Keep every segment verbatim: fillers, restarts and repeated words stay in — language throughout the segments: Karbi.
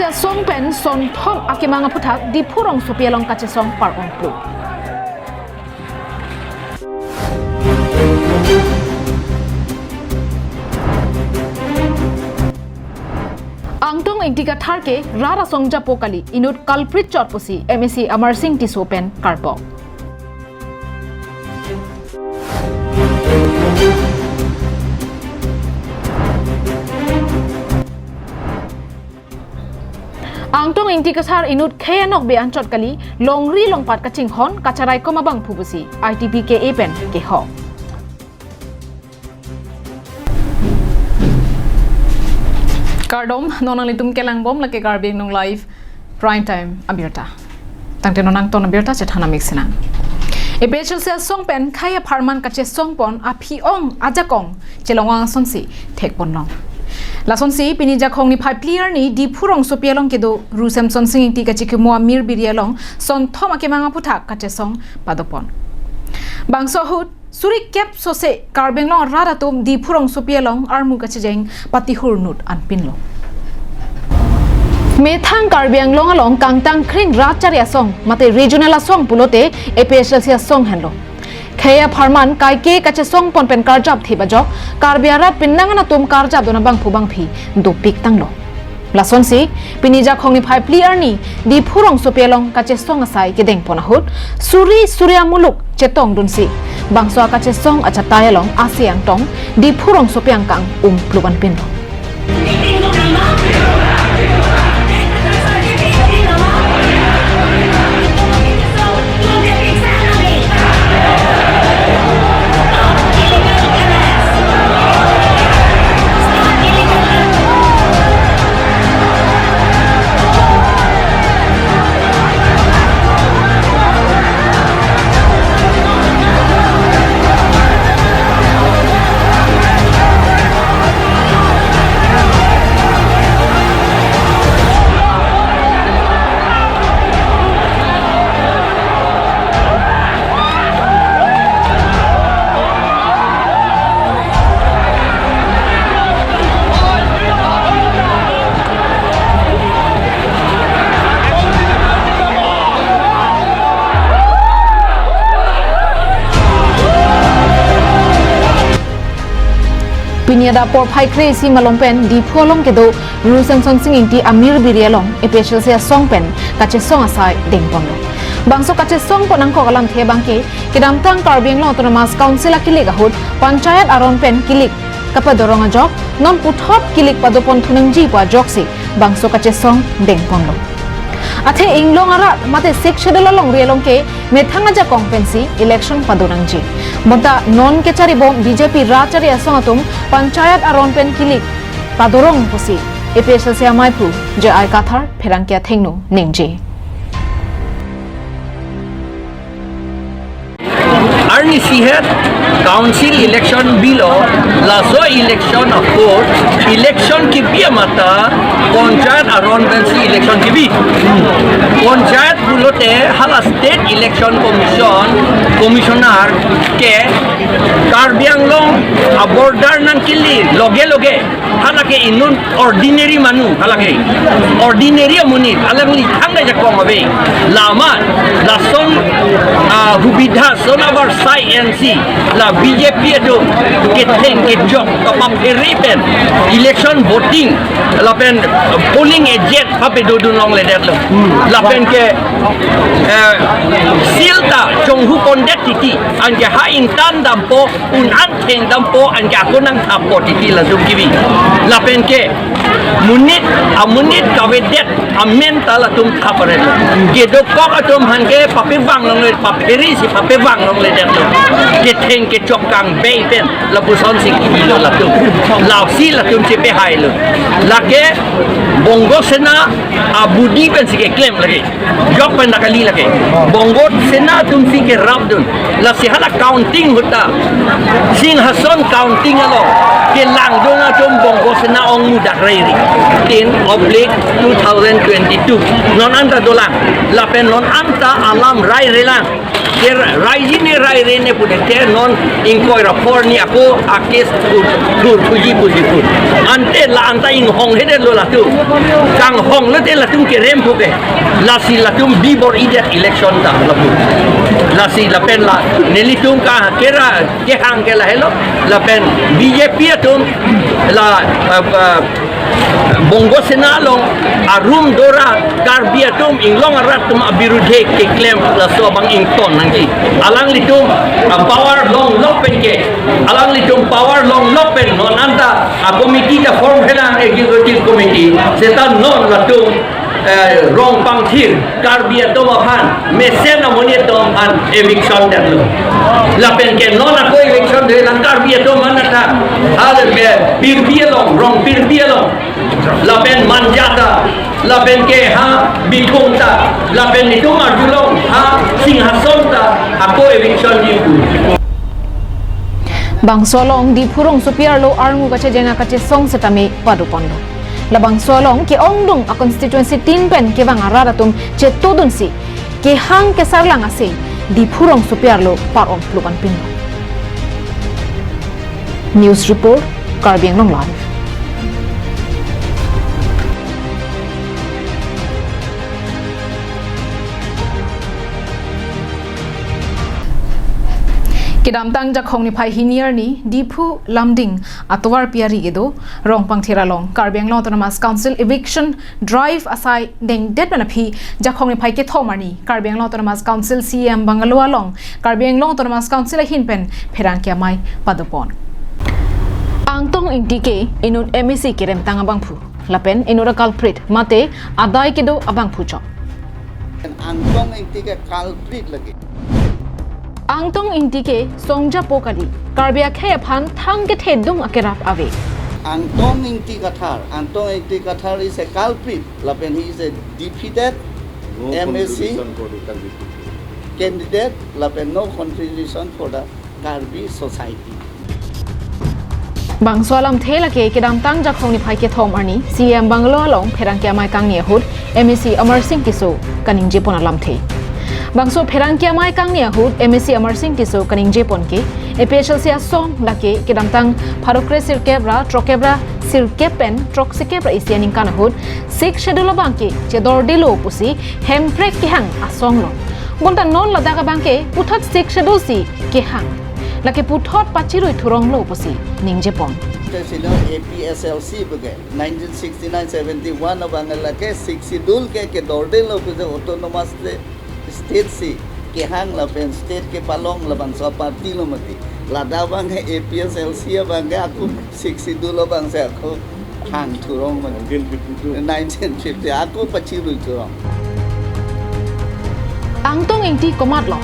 Song pen sonthom akemang aphuthak Diphu rongsopi along kachesong par-ongplu. Angtong Ingti Kathar ke rat asong japo kali, inut culprit chot pusi M A C Amarsing Tisso pen karbok. Angtong Ingti Kathar inut khei anokbe anchot kali, longri longpat kachinghon kacharaikom abangphu pusi I T P K A pen kehok. Kardom, non nanglitum kelangbom lake Karbi Anglong Live Prime Time abirta. Tangte non angton abirta chethan amik sinang. A P H L C asong pen khei apharman kachesong pon aphi-ong ajakong chelong asonsi thekponlong. Lasonsi pini Jakhong niphai phli arni Diphu rongsopi along kedo Ru Semsonsing Ingti kachikimo amir biri along sonthom akemang aphuthak kachesong padopon. Bangso ahut suri kep sose Karbi Anglong arat atum Diphu rongsopi along armu kachejeng patihur nut anpinlo. Methang Karbi Anglong along kangtang kring rat chari asong mate regional asong pulote A P H L C asong henlo. Khei apharman kaike kachesong pon pen karjap thip ajok Karbi arat penang an atum karjap dun abangphu bangphi dopik tanglo. Lasonsi pini Jakhong niphai phli arni Diphu rongsopi along kachesong asai kedengpon ahut suri suri amuluk chetongdunsi bangso akachesong achatai along ase angtong Diphu rongsopi angkang umplu anpinlo. Pini adap porphai kre-isi malom pen Diphu along kedo Ru Semsonsing Ingti amir biri along A P H L C asong pen kachesong asai dengponlo. Bangso kachesong pon angkok alamthe abangke kedamtang Karbi Anglong Autonomous Council akilik ahut panchayat aron pen kilik kapadorong ajok non puthot kilik padopon thunangji pu ajoksi bangso kachesong dengponlo. Athe inglong arat mate Sixth Schedule alongri along ke methang ajakong pensi election padonangji. Bonta non kecharibom B J P rat chari asong atum panchayat aron pen kilik padorong pusi A P H L C amaiphu J I Kathar pherangke athengno ningje. Arnisi het council election bilo, laso election apor election kipi amata panchayat aron pensi election kipi. Panchayat pulote hala State Election Commission, Commissioner ke Karbi Anglong a-border nangkili loge loge. Halake inut ordinary manu, halake ordinary amonit, alangli thangta ajakong ave. Lama, lason, ah, hubidha, son abar sai N C, la B J P atum ketheng kejok kapaphere pen election voting, lapen polling agent papedodun longledetlo. Lapen ke, eh, silta chonghu pondet titi, anke ha ingtan dampo, un an thengdampo, anke ako nangthappo titi latum kipi. Lapen ke monit, amonit kavedet amen ta latum thap-aret. Kedokok atum aphan ke papevang longledet, paphere si papevang longledet. Ketheng kechok kangbei pen lapusonsi kipilo latum. Lasi latum chepehailo. Lake Bongo Sena abudi pensi keklem lake. Jok pen ta kali lake. Bongo Sena atumsi kerapdun. Lasi hala counting ahut ta, Singhason counting along kelangdun atum Bongo Sena ong mudak riri. Tin oblique two thousand twenty-two. Non anta dolang. Lapen non anta alam rai relang. Ke rai jine rai rene pute ke non ingkoi ra phor ni ako akes thur thur thuji puji put. Ante la anta inghong hede lo latum. Kanghong lote latum kerem puke. Lasi latum bibor idet election ta lapu. Lasi lapen la nelitum ka kera kehang ke lahelo. Lapen B J P atum la, uh, uh, Bongo Sena along arum dora Karbi atum inglong arat atum abirudhe keklem laso abang ington nangji. Alanglitum, ah, power longlok pen ke, alanglitum power longlok pen non anta a committee ta form helang executive committee, seta non latum, eh, Rongpangthir Karbi atum aphan, mesen amonit atum aphan eviction detlo. Lapen ke non ako eviction de lang Karbi atum aphan ta. Hal ke Pirpi along, Rongpirpi along. Lapen Manja ta, lapen ke ha Bithung ta, lapen itum arjulong ha Singhason ta, ako eviction di pu. Bangso along Diphu rongsopi arlo arngu kachejeng kachesong setame padoponlo. Labangso along ke-ongdung a constituency tin pen kevang arat atum chetodunsi kehang kesarlang ase Diphu rongsopi arlo par-om plupan pin. News report, Karbi Anglong Live. Kedamtang Jakhong niphai hini arni Diphu Lumding atovar pi ari kedo Rongpangthir along Karbi Anglong Autonomous Council eviction drive asai dengdet pen aphi Jakhong niphai kethom arni Karbi Anglong Autonomous Council C E M Bungalow along Karbi Anglong Autonomous Council ahin pen pherangke amei padopon. Angtong Ingti ke inut M A C keremtang abangphu lapen inut a culprit mate adai kedo abangphu chot. Angtong Ingti ke culprit lake. Angtong Ingti ke songjapo kali, Karbi akhei aphan thang kethedung akerap ave. Angtong Ingti Kathar, Angtong Ingti Kathar is a culprit, lapen he is a defeated No M A C contribution for the Karbi people. Candidate, lapen no contribution for the Karbi society. Bangso alamthe lake kedamtang Jakhong niphai kethom arni C E M Bungalow along pherangke amei kangni ahut M A C Amarsing Tisso kaningjepon alamthe. Bangso pherangke amei kangni ahut M A C Amarsing Tisso kaningjepon ke A P H L C asong lake kedamtang pharo kre sirkep ra throkep ra sirkep pen throksikep ra isi aningkan ahut Sixth Schedule abang ke chedordelo pusi Hemprek kehang asong lo. Bonta non ladak abang ke puthot Sixth Schedule si kehang. Lake puthot pachirui thurong lo pusi ningjepon. Te sino A P S L C bege nineteen sixty-nine seventy-one abang lake Sixth Schedule ke kedordelo pusi autonomous state, state si kehang lapen state kepalong labangso party lo mati. Ladak abang ke A P S L C abang ke ako Sixth Schedule abang si ako hang thurong mati. Nineteen fifty-two. Nineteen fifty, ako pachirui thurong. Angtong Ingti komatlo?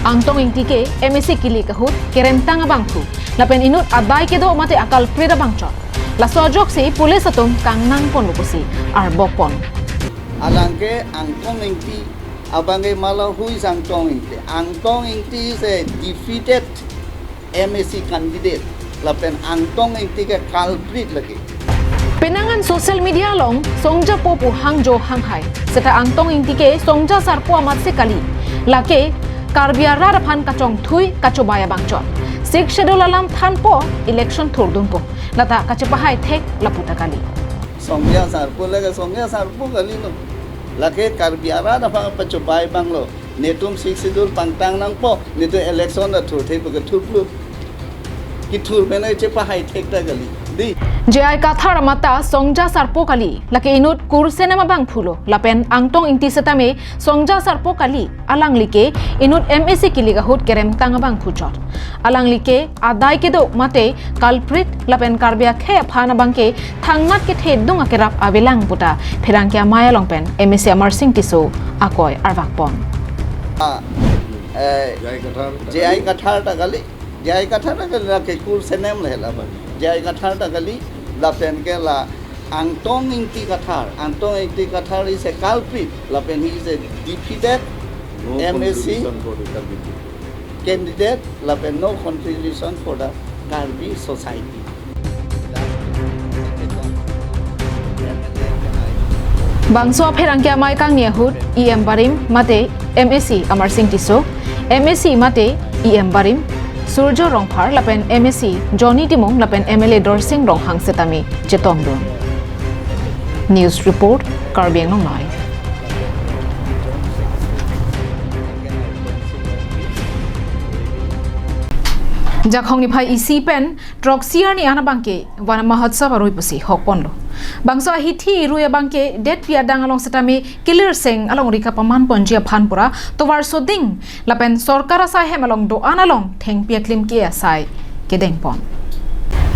Angtong Ingti ke M A C kilik ahut keremtang abangphu. Lapen inut adai kedo mate a culprit abang chot. Laso ajoksi police atum kangnangponlo pusi arbokpon. Alangke Angtong Ingti abang ke mala hui Angtong Ingti. Angtong Ingti is a defeated M A C candidate lapen Angtong Ingti ke culprit lake. Penang an social media along songjapo pu hangjo hanghai. Seta Angtong Ingti ke songja sarpo amatsi kali. Lake Karbi arat aphan kachongthui kachobai abang chot. Sixth Schedule alam thanpo election thurdunpo. Lata kachepahai thek lapu ta kali. Songja sarpo lake songja sarpo kali lo. Lake Karbi arat aphan pachobai abang lo. Netum Sixth Schedule pangtang nangpo, netum election ta thurthe puke thurplu. Kethur pen chepahai thek ta kali. Di. J I Kathar amat ta songja sarpo kali, lake inut kursenem abangphu lo, lapen Angtong Ingti setame songja sarpo kali, alangli ke inut M A C kilik ahut keremtang abangphu chot. Alangli ke adai kedo mate culprit lapen Karbi akhei aphan abang ke thangnat kethedung akerap avelang puta pherangke amei along pen M A C Amarsing Tisso akoi arvakpon. Ah, eh, J I Kathar ta kali. J I Kathar ta kali. J I Kathar ta kali, lake kursenem le la ba. J I Kathar ta kali, lapen ke la Angtong Ingti Kathar. Angtong Ingti Kathar is a culprit. Lapen he is a defeated No M A C contribution for the Karbi people. Candidate, lapen no contribution for the Karbi society. Bangso apherangke amei kangni ahut E M barim mate M A C Amarsing Tisso, M A C mate E M barim Surjo Rongphar lapen M A C Johnny Timung lapen M L A Dorsing Ronghang setame chetongdun. News report, Karbi Anglong Live. Jakhong niphai isi pen throksi arni an abangke Van Mahotsav arui pusi hokponlo. Bangso ahithi irui abangke detpi adang along setame kilirseng alongri kapamanponji aphan pura tovar soding lapen sorkar asai hem along do-an along thengpi aklim ke asai kedengpon.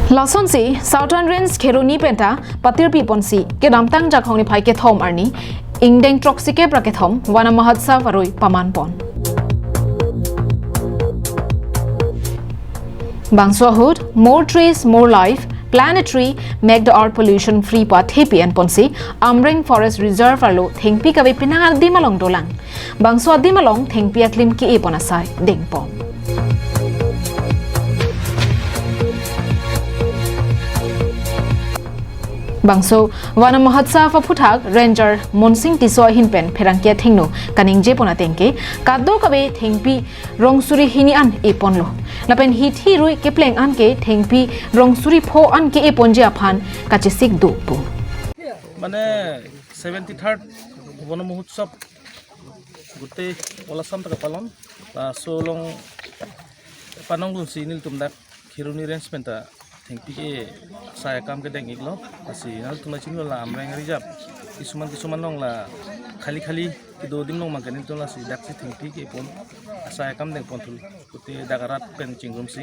Lasonsi Southern Range Kheroni penta patirpiponsi kedamtang Jakhong niphai kethom arni ingdeng throksi kep ra kethom Van Mahotsav arui pamanpon. Bangso ahut More Trees, More Life, Planetary, Make the Earth Pollution Free pu athepi enponsi Amreng Forest Reserve arlo thengpi kave penang adim along dolang. Bangso adim along thengpi aklim ke-epon asai dengpon. Bangso Van Mahotsav aphuthak Ranger Monsing Tisso ahin pen pherangke athengno kaningjepon atengke kadokave thengpi rong suri hini an eponlo. Lapen hithi irui kepleng anke thengpi rong suri pho an ke-eponji aphan kachesik do pu. মানে seventy third বন মহোৎসৱ গোটেই অল আছাম তাকে পালন। আহ, so along panongdunsi nelitum dak Kheroni Range penta thengpi ke asai akam kedeng-iklo. Lasi nangtum la chinilola Amreng Reserve. Kisuman kisuman along la khali khali kedo adim along abangke nelitum lasi daksi thengpi ke-epon asai akam dengpon thul. Kuti dak arat pen chingrumsi.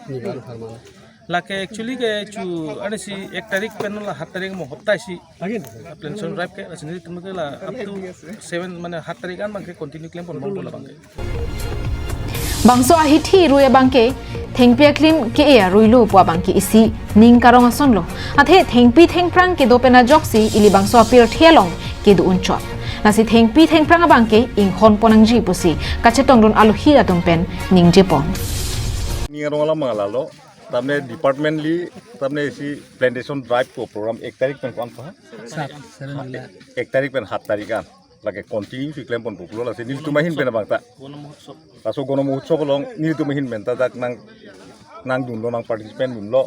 Ni baru harman. Lake actually ke chu arnisi ek tarik pen la hat tarik mo hopta isi. Again. Plantation drive ke, lasi nelitum ke la up to seven, mane hat tarik an abangke continue klempon bompo labangke. Bangso ahithi irui abangke thengpi aklim ke-e aruilo pu abangke isi ning karong asonlo. Athe thengpi thengphrang kedo pen ajoksi ili bangso apirthe along kedo unchot. Lasi thengpi thengphrang abangke inghonpon nangji pusi kachetongdun alohi atum pen ningjepon. Ning arong alam mangalalo. Tamne departmentally, tamne isi plantation drive ko program ek tarik pen ko-an pa? Sat, seven July. Ek tarik pen hat tarik an. Lake continue si klemponpo pulo, lasi nelitum ahin pen abang ta. Laso Gono Mahotsav along nelitum ahin pen ta dak nang, nangdunlo, nang participant dunlo.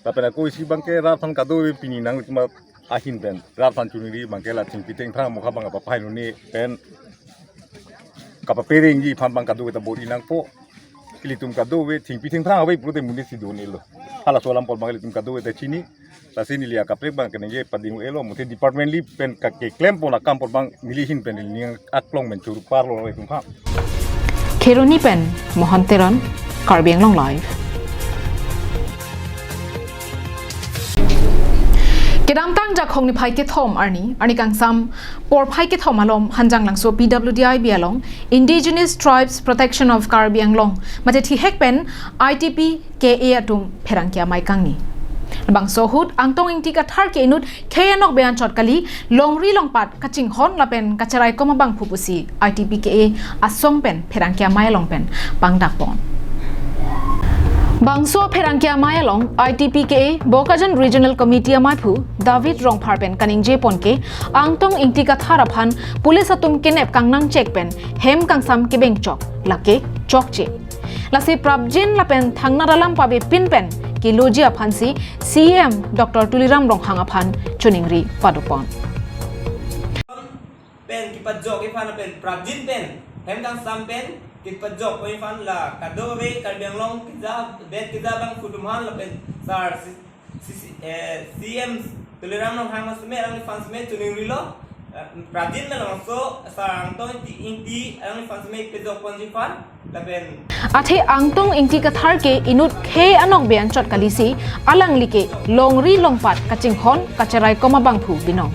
Lapen ako isi abangke rat aphan kadokave pini nangtum ahin pen rat aphan chuningri abangke la thengpi thengphrang mokha abang apa pahainoni pen kapaperengji aphan abang kadokave ta bor-i nangpo. Ilitum kadokave thengpi thengphrang ave pulote monit si do-un-elo. Halaso alam apot abang ilitum kadokave ta chini. Lasi neli akaprek abang keningje pading-un-elo, muthe departmentally pen ka keklempon akam apot abang neli ahin pen neli ning aklong pen churu parlo ilitum ha. Kheroni pen Mohan Teron, Karbi Anglong Live. Kedamtang Jakhong niphai kethom arni, arni kangsam porphai kethom alom Hanjanglangso P W D I B along Indigenous Tribes Protection of Karbi Anglong mate thihek pen I T P K A atum pherangke amei kangni. Bangso ahut Angtong Ingti Kathar ke inut khei anokbe anchot kali, longri longpat kachinghon lapen kacheraikom abangphu pusi I T P K A asong pen pherangke amei along pen pangdakpon. Bangso pherangke amei along I T P K A Bokajan Regional Committee ameiphu David Rongphar pen kaningjepon ke Angtong Ingti Kathar aphan police atum kenep kangnangchek pen hem kangsam kebengchok, lake chokche. Lasi prapjin lapen thangnat alam pavepin pen keloji aphansi C E M Doctor Tuliram Ronghang aphan choningri padopon. Pen kepajok iphan pen prapjin pen hem kangsam pen kepajokpon iphan la kadokave Karbi Anglong keja, det keja abangphu atum aphan lapen sar si, si, si, eh, C E M Tuliram Ronghang amat seme alangliphan seme choningrilo, eh, prapjin pen labangso sar Angtong Ingti, Ingti alangliphan seme pajokponji aphan lapen. Athe Angtong Ingti Kathar ke inut khei anokbe anchot kalisi, alangli ke longri longpat kachinghon kacheraikom abangphu binong.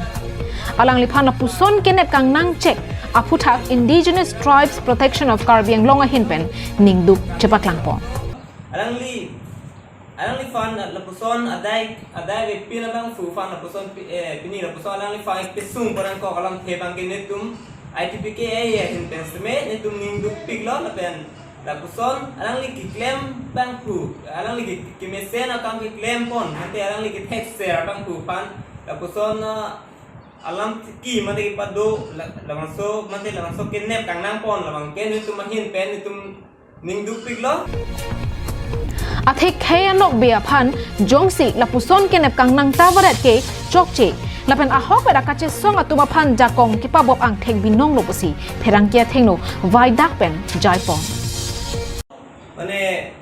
Alangliphan lapuson kenep kangnangchek aphuthak Indigenous Tribes Protection of Karbi Anglong ahin pen ningduk chepaklangpon. Alangli Alangliphan lapuson adai, adai avepin abangphu aphan lapuson pi-, eh, pini lapuson alangliphan pesung parang kok alamthe abangke netum I T P K A ahin pen seme netum ningdukpiklo lapen lapuson alangli keklem abangphu, alangli ke, kemesen akam keklempon, ante alangli kethekser abangphu aphan Lapuson, ah, alam ki mate kipado la-, labangso mate labangso kenep kangnangpon labang ke netum ahin pen netum ning dukpiklo. Athe khei anokbe aphan jongsi lapuson kenep kangnang ta varet ke chokche. Lapen ahokpet akachesong atum aphan jakong kepabop angthek binonglo pusi pherangke athengno vaidak pen jaipon. Mane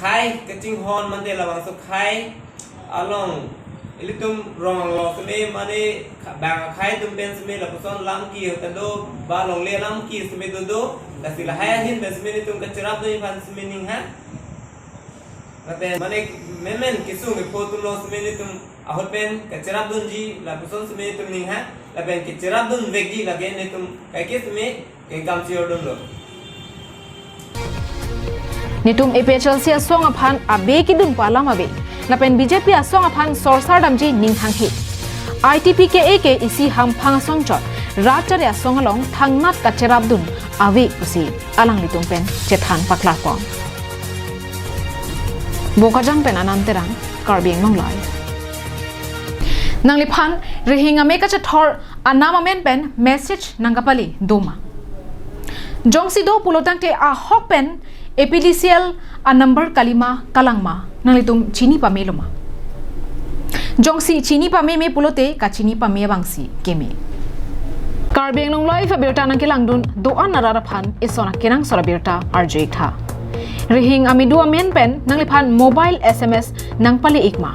khei kachinghon mate labangso khei along ilitum rong lo seme mane kha-, bang khei atum pen seme lapuson lamki hotel do ba longle lamki seme dodo, lasi lahai ahin pen seme netum kacherapdun aphan seme ning ha. Lapen mane memen kesung kepho atum lo seme netum ahut pen kacherapdunji lapuson seme netum ning ha. Lapen kacherapdunvekji lake netum kaike seme kengkam chiordunlo. Netum A P H L C asong aphan abe kedun pu alam ave. Lapen B J P asong aphan sorsar damji ning hanghe. I T P K A ke isi hamphang asong chot. Rat chari asong along thangnat kacherapdun ave pusi alanglitum pen chethan paklarpon. Bokajan pen Anand Terang, Karbi Anglong Live. Nangliphan rihing ame kachethor anam amen pen message nangkapale doma. Jongsi do pulo tangte ahok pen A P D C L a number kalima kalangma nanglitum chini pamelo ma. Jongsi chini pameme pulote kachini pame abangsi keme. Karbi Anglong Live abirta nangkelangdun do-an arat aphan eson akenangsot abirta arju-ik tha. Rihing amedu amen pen nangliphan mobile S M S nangpale-ik ma.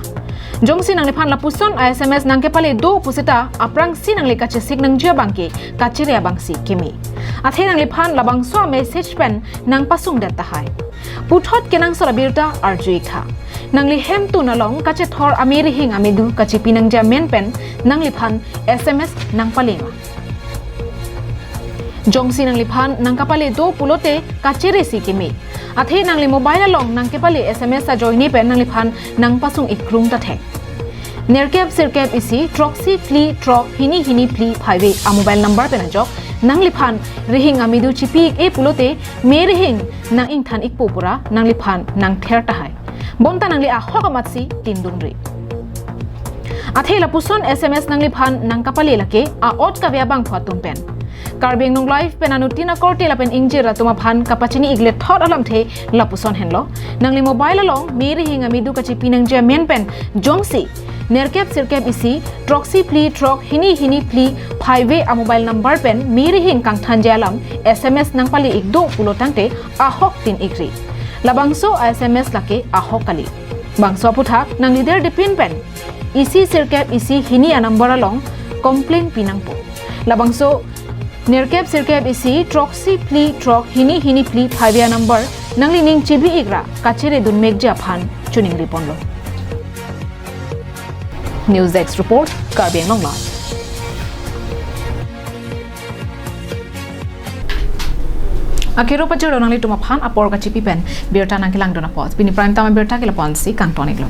Jongsi nangliphan lapuson a S M S nangkepale do pusita aphrangsi nangli kachesik nangji abangke kachere abangsi keme. Athe nangliphan labangso a message pen nangpasungdet tahai. Puthot kenangsot abirta arju-ik tha. Nangli hemtun along kachethor ame rihing amedu kachepi nangji amen pen nangliphan S M S nangpale ma. Jongsi nangliphan nangkapale do pulote kachere si keme. Athe nangli mobile along nangkepale S M S ajoine pen nangliphan nangpasung-ik krung ta thek. Nerkep sirkep isi throksi phli throk hini hini phli phaive a mobile number pen ajok nangliphan rihing amedu chipi-ik-e pulote me rihing nang-ingthan-ikpo pura nangliphan nangther tahai. Bonta nangli ahok amatsi tindunri. Athe lapuson S M S nangliphan nangkapale lake a-ot kave abangphu atum pen. Karbi Anglong Live pen anuttin akorte lapen ingjir atum aphan kapachini-ik lethot alamthe lapuson henlo. Nangli mobile along me rihing amedu kachepi nangji amen pen jongsi nerkep sirkep isi throksi phli throk hini hini phli phaive a mobile number pen me rihing kangthanji alam S M S nangpale-ik do pulo tangte ahok tin-ikri. Labangso a S M S lake ahok kali. Bangso aphuthak nangli derdepin pen isi sirkep isi hini a number along complaint pi nangpo. Labangso nerkep sirkep isi throksi phli throk hini hini phli phaive a number nanglining chibi-ik ra kacheredun mekji aphan choningriponlo. News Desk Report, Karbi Anglong Live. Akero pajirlo nanglitum aphan apor kachepi pen birta nangkelangdun apot. Pini prime time birta ke lapu-ansi kangton-iklo.